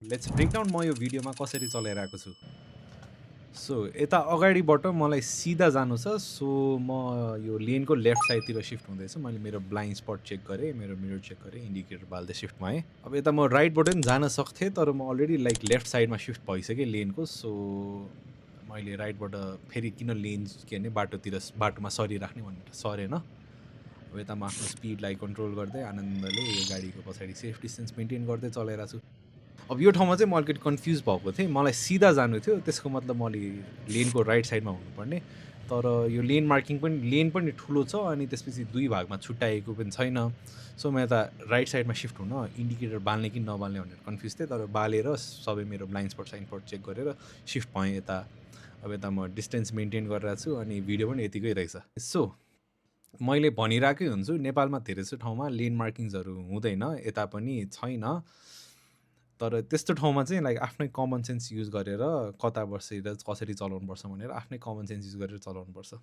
Let's brake down म यो भिडियोमा कसरी चलाइरहेको छु। सो यता अगाडिबाट मलाई सिधा जानु छ। सो म यो लेनको लेफ्ट साइडतिर सिफ्ट हुँदैछु। मैले मेरो ब्लाइन्ड स्पट चेक गरेँ, मेरो मिरर चेक गरेँ, इन्डिकेटर बाल्दै सिफ्टमा आएँ। अब यता म राइटबाट पनि जान सक्थेँ, तर म अलरेडी लाइक लेफ्ट साइडमा सिफ्ट भइसकेँ लेनको। सो मैले राइटबाट फेरि किन लेन के अरे बाटोमा सरिराख्ने भनेर सरेन। अब यता म आफ्नो स्पिडलाई कन्ट्रोल गर्दै आनन्दले यो गाडीको पछाडि सेफ डिस्टेन्स मेन्टेन गर्दै चलाइरहेको छु। अब यो ठाउँमा चाहिँ म अलिकति कन्फ्युज भएको थिएँ। मलाई सिधा जानु थियो, त्यसको मतलब मैले लेनको राइट साइडमा हुनुपर्ने। तर यो लेन पनि ठुलो छ अनि त्यसपछि 2 भागमा छुट्याएको पनि छैन। सो म यता राइट साइडमा सिफ्ट हुन इन्डिकेटर बाल्ने कि नबाल्ने भनेर कन्फ्युज थिएँ। तर बालेर सबै मेरो blind spot, sign spot check गरेर सिफ्ट भएँ यता। अब यता म डिस्टेन्स मेन्टेन गरिरहेको छु अनि भिडियो पनि यतिकै रहेछ। सो मैले भनिरहेकै हुन्छु, नेपालमा धेरैजसो ठाउँमा लेन मार्किङ्सहरू हुँदैन, यता पनि छैन। तर त्यस्तो ठाउँमा चाहिँ लाइक आफ्नै कमन सेन्स युज गरेर कता बसेर कसरी चलाउनुपर्छ भनेर आफ्नै कमन सेन्स युज गरेर चलाउनुपर्छ।